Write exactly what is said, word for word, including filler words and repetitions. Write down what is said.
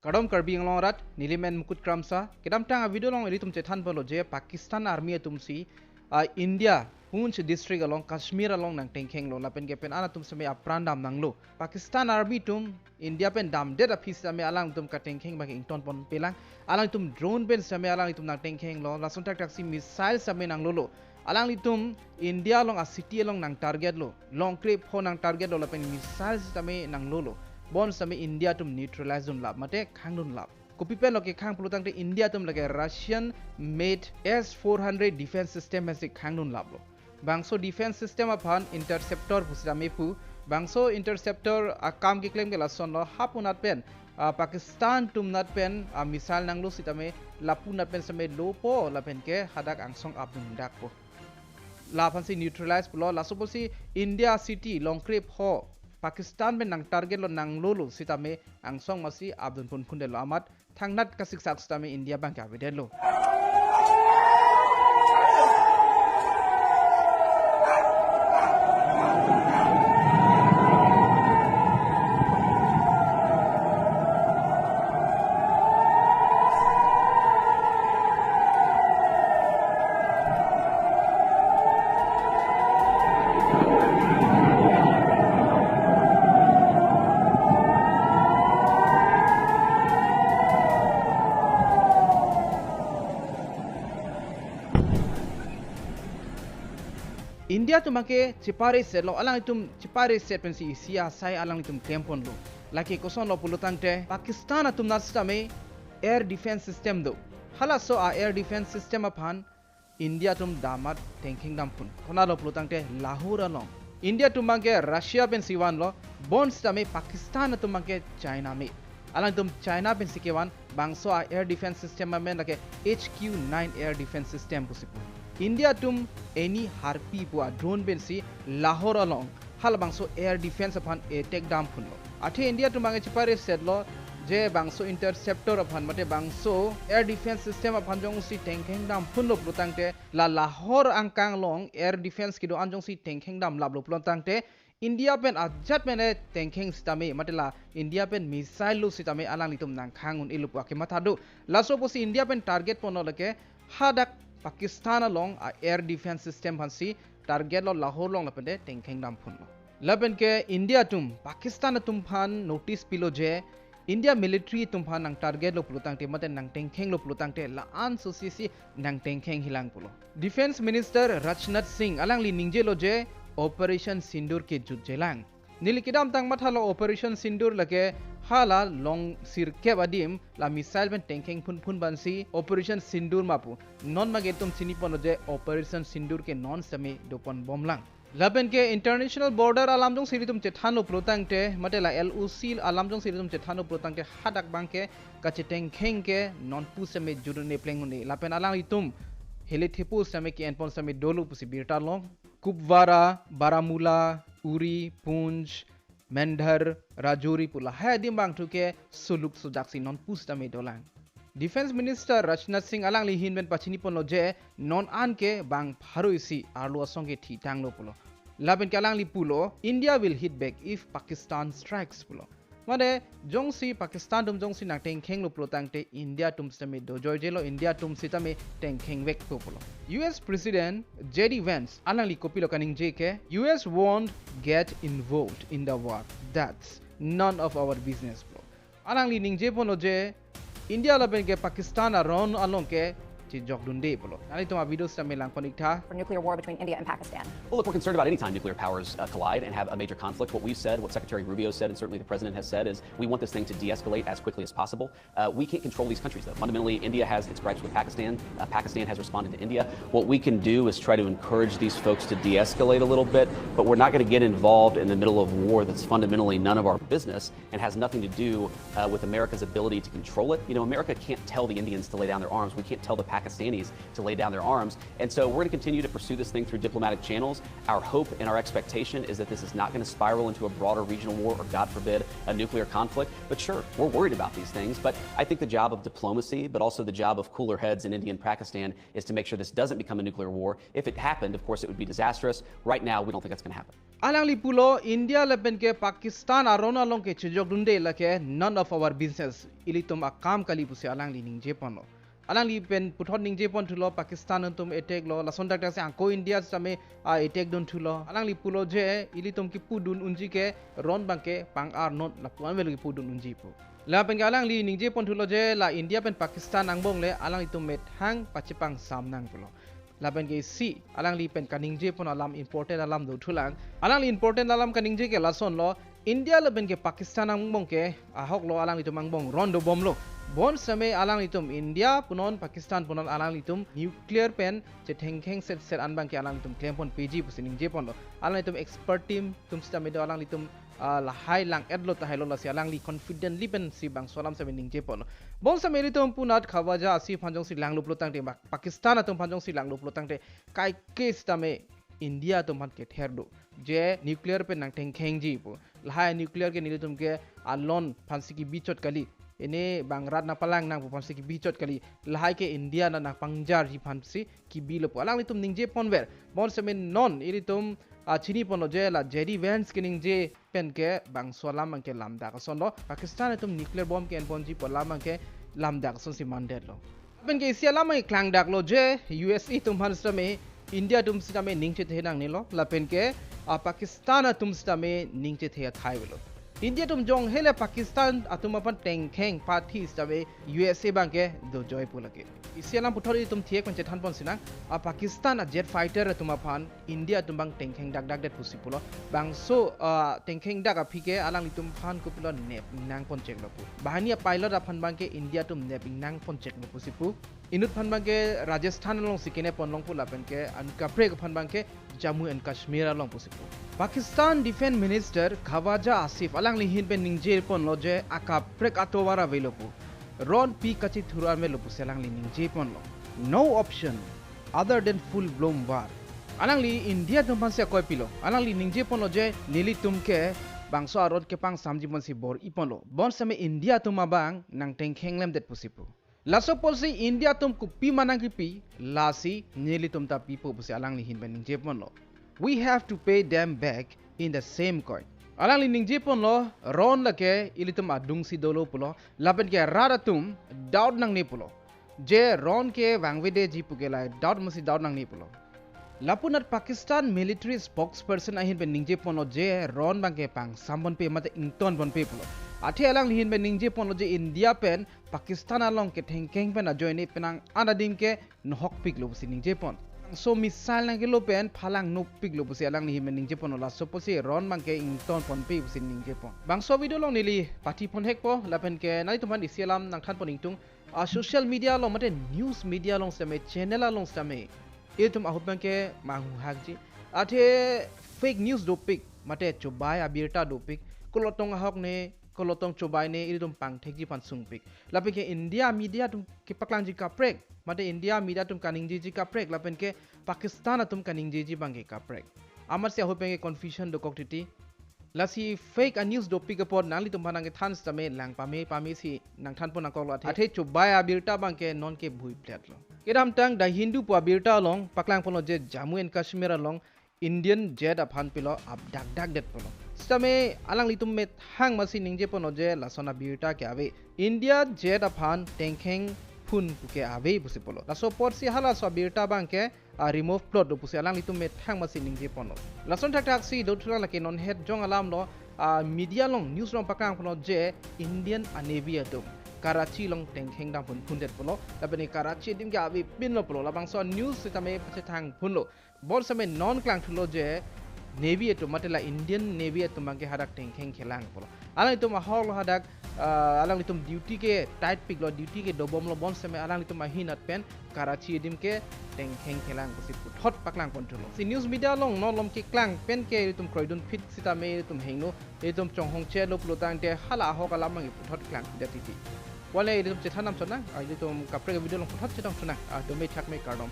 Kardom Karbi Anglong arat, neli men Mukut Kramsa. Kedamtang a-video along ilitum chethan ponlo je Pakistan Army atum si, ah, India, Poonch district along, Kashmir along nangtengkhenglo, lapen ke pen-an atum sitame apran damnanglo. Pakistan Army atum India pen damdet aphi sitame alangtum katengkheng abang ingtonponpelang. Alangtum drone pen sitame alangtum nangtengkhenglo. Lason thakthak si missile sitame nanglolo. Alanglitum India along a-city along nang target lo. Longkrepho nang target lo lapen missile sitame nanglolo. Bon sitame India atum neutralize dunlap mate khangdunlap. Kopi penlo kekhang pulo tangte India atum lake Russian made S four hundred defense system pensi khangdunlaplo. Bangso defense system aphan interceptor pu sitame pu. Bangso interceptor akam keklem ke lasonlo, hapu anat pen, ah, Pakistan atum anat pen, ah, missile nanglo sitame lapu anat pen sitame lopo lapen ke hadak angsong apdundakpo. Laphan si neutralize pulo, laso pusi India city Longkrepho Pakistan pen nang target lo nanglolo sitame angsong masi apdunpon phundetlo amat thangnat kasiksak sitame India abang ke avedetlo. India atum abang ke chepare setlo, alanglitum chepare set pensi isi asai alanglitum klemponlo. Lake kosonlo pulo tangte Pakistan atum anat sitame air defense system do. Halaso a-air defense system aphan India atum damat tengkheng damphun. Konatlo pulo tangte Lahore along. India atum abang ke Russia pensi vanlo, bon sitame Pakistan atum abang ke China me. Alangtum China pensi kevan, bangso a-air defense system amen lake H Q nine air defense system pusi pu. India atum any Harpi pu a-drone pensi Lahore along halabangso air defense aphan attack damphunlo. Athe India atum abang ke chepare setlo je bangso interceptor aphan mate bangso air defense system aphan jongsi tengkheng damphunlo pulo tangte la Lahore angkang along air defense kedo-an jongsi tengkheng damlaplo pulo tangte India pen ajat pen le tengkheng sitame mate la India pen missile lo sitame alanglitum nangkhang un-elo pu akemathado. Laso pusi India pen target ponlo lake hadak Pakistan along a-air defense system aphansi target lo Lahore along lapen te tengkheng damphunlo. Lapen ke India atum Pakistan atum aphan notice pilo je India military atum aphan nang target lo pulo tangte mate nang tengkhenglo pulo tangte la-an susi si nang tengkheng hilang pulo. Defense Minister Rajnath Singh alangli ningjelo je Operation Sindoor ke jutjelang. Neli kedamtang mathalo Operation Sindoor lake hala long sirkep adim la missile pen tengkheng phunphun abangsi Operation Sindoor ma pu. Non abang ke itum chiniponlo je Operation Sindoor ke non sitame doponbomlang. Lapen ke international border alam jongsi ilitum chethanlo pulo tangte mate la L O C alam jongsi ilitum chethanlo pulo tangte hadak abang ke kachetengkheng ke nonpu sitame jutdunde plengdunde. Lapen alanglitum hele thepo sitame ke-enpon sitame dolo pusi birta long. Kupwara, Baramulla, Uri, Poonch, Mendhar, Rajouri pu lahai adim abang thu ke suluk sujak si nonpu sitame dolang. Defense Minister Rajnath Singh alangli ahin pen pachiniponlo je non an ke bang pharo isi arlo asong ke thitanglo pulo. Lapen ke alangli pulo, India will hit back if Pakistan strikes pulo. Mane jongsi Pakistan atum jongsi nang tengkhenglo pulo tangte India atum sitame dojoijelo, India atum sitame tengkhengvekpo pulo. U S President J D Vance alangli kopilo kaningje ke, "U S won't get involved in the war. That's none of our business," pulo. Alangli ningjeponlo je India lapen ke Pakistan aron along ke chejokdunde pulo. Nanglitum a-video sitame langpon iktha. For nuclear war between India and Pakistan. Well, look, we're concerned about any time nuclear powers uh, collide and have a major conflict. What we've said, what Secretary Rubio said, and certainly the president has said is we want this thing to de-escalate as quickly as possible. Uh, we can't control these countries, though. Fundamentally, India has its gripes with Pakistan. Uh, Pakistan has responded to India. What we can do is try to encourage these folks to de-escalate a little bit, but we're not going to get involved in the middle of war that's fundamentally none of our business and has nothing to do uh, with America's ability to control it. You know, America can't tell the Indians to lay down their arms. We can't tell the Pakistans Pakistanis to lay down their arms. And so we're going to continue to pursue this thing through diplomatic channels. Our hope and our expectation is that this is not going to spiral into a broader regional war or, God forbid, a nuclear conflict. But sure, we're worried about these things. But I think the job of diplomacy, but also the job of cooler heads in India and Pakistan, is to make sure this doesn't become a nuclear war. If it happened, of course, it would be disastrous. Right now, we don't think that's going to happen. Alangli pulo India lapen ke Pakistan aron along kechejokdunde lake none of our business. Ilitum akam kali pusi alangli ningjeponlo. Alangli pen puthot ningjeponthulo Pakistan atum attack lo, lason thakthak si ako India sitame a attack dunthulo. Alangli pulo je ilitum kipudun unji ke ron abangke pang-arnon lapu-an avelo kipudun unji pu. Lapen ke alangli ningjeponthulo je la India pen Pakistan angbong le alanglitum methang pachepangsam nang pulo. Lapen ke isi alangli pen kaningjepon alam important alam dothulang. Alangli important alam kaningje ke lasonlo, India lapen ke Pakistan angbong ke ahoklo alanglitum angbong ron dobomlo. Bonsitame alanglitum India punon Pakistan punon alanglitum nuclear pen chethengkheng setset an abangke alanglitum klemponpeji pusi ningjeponlo. Alanglitum expert team atum sitame do alanglitum ah, lahai lang-etlo tahailo lasi alangli confidently pensi bangso alam sitame ningjeponlo. Bonsitame ilitum punat Khawaja Asif aphan jongsi langlo pulotangte, Pak- Pakistan atum aphan jongsi langlo pulotangte, kaike sitame India atum aphan kether do. Je nuclear pen nangthengkhengji pu. Lahai nuclear ke nelitum ke alon aphansi kibichot kali. Ini bang rat nangpalang nang pu aphansi kibichot kali. Lahai ke India na nangpangjarji aphansi kibilo pu. Alanglitum ningjeponver. Bonsitame non ilitum ah, chiniponlo je la J D Vance keningje pen ke bangso alam abangke lamdak asonlo. Pakistan atum nuclear bomb ke-enponji pu alam abangke lamdak asonsi mandetlo. Lapen ke isi alam abangke klangdaklo je U S A atum aphan sitame India atum sitame ning chethe nangnelo. Lapen ke ah, Pakistan atum sitame ning chethe athai avelo. India atum jong hele Pakistan atum aphan thengkheng pathi sitame U S A abangke dojoi pu lake. Isi alam puthot itum thiek pen chethanpon sinang. Ah, Pakistan a jet fighter atum aphan India atum abang thengkheng dakdakdet pusi pulo. Bangso ah, thengkheng dak aphi ke alanglitum aphan kopilo nep ingnangponcheklo pu. Banghini a pilot aphan abangke India atum nep ingnangponcheklo pusi pu. Inut aphan abangke Rajasthan alongsi kenepponlong pu lapen ke anut kaprek aphan abangke Jammu and Kashmir along pusi pu. Pakistan Defense Minister Khawaja Asif alangli ahin pen ningjeponlo je akaprek atovar avelo pu. Ronpi kachithur an avelo pusi alangli ningjeponlo. No option other than full blown war. Alangli India atum aphansi akoi pilo. Alangli ningjeponlo je nelitum ke bangso aron kepangsamji aphansi bor-iponlo. Bonsitame India atum abang nangthengkheng lemdet pusi pu. Laso apotsi India atum kopima nangkipi, lasi nelitum ta pipo pusi alangli ahin pen ningjeponlo. We have to pay them back in the same coin. Alangli ningjeponlo, ron lake ilitum adungsi dolo pulo, lapen ke rat atum doubt nangne pulo. Je ron ke vangvedeji pu ke lahai doubt masi doubt nangne pulo. Lapunat Pakistan military spokesperson ahin pen ningjeponlo je ron abangke pangsamponpe mate ingtonponpe pulo. Athe alangli ahin pen ningjeponlo je India pen Pakistan along kethengkheng pen ajoine penang an adim ke nohokpiklo pusi ningjepon. Bangso missile nangkelo pen phalang nopiklo pusi alangli ahin pen ningjeponlo, laso apotsi ron abangke ingtonponpe pusi ningjepon. Bangso video along neli pathiponthekpo lapen ke nanglitum aphan isi alam nangthanpon ingtung. Ah, social media along mate news media along sitame channel along sitame itum ahut abangke manghuhakji. Athe fake news dopik mate chobai abirta dopik. Kolotong ahok ne, kolotong chobai ne, ilitum pangthekji aphan sungpik. Lapen ke India media atum kepaklangji kaprek, mate India media atum kaningjeji kaprek, lapen ke Pakistan atum kaningjeji abangke kaprek. Amatsi ahut abangke confusion dokok titi. Lasi fake a news dopik apot nanglitum aphan nangkethan sitame lang pame pamesi nangthanpon nangkoklo athe. Athe chobai abirta abangke nonke bhuipletlo. Kedamtang The Hindu pu abirta along paklangponlo je Jammu and Kashmir along Indian jet aphan pilo ap dakdakdet pulo. Sitame alanglitum methang masi ningjeponlo je lason abirta ke ave. India jet aphan thengkheng phun pu ke ave pusi pulo. Laso apotsi halaso abirta abangke ah, remove plot do pusi alanglitum methang masi ningjeponlo. Lason thakthaksi dothulang lake non het jong alamlo, ah, media along news along paklangponlo je Indian a Navy atum Karachi along thengkheng damphun phundet pulo. Lapen ke Karachi adim ke avepinlo pulo. Labangso news sitame pachethang phunlo. Bonsitame non klangthulo je Navy atum mate la Indian Navy atum abangke hadak thengkheng khelang pulo. Alanglitum ahoklo hadak, ah, alanglitum duty ke tight piklo, duty ke dobomlo, bonsitame alanglitum ahin at pen Karachi adim ke thengkheng khelang pusi puthot paklangponthulo. Si news media along non malom keklang pen ke itum kroidunphit sitame itum hingno, itum chonghong chelo pulotangte hala ahok alam abangke puthot klangphitdet titi. Wale ilitum chethan nam chonang, ah, ilitum kaprek video along puthot chetong chonang, ah, dome thakme kardom.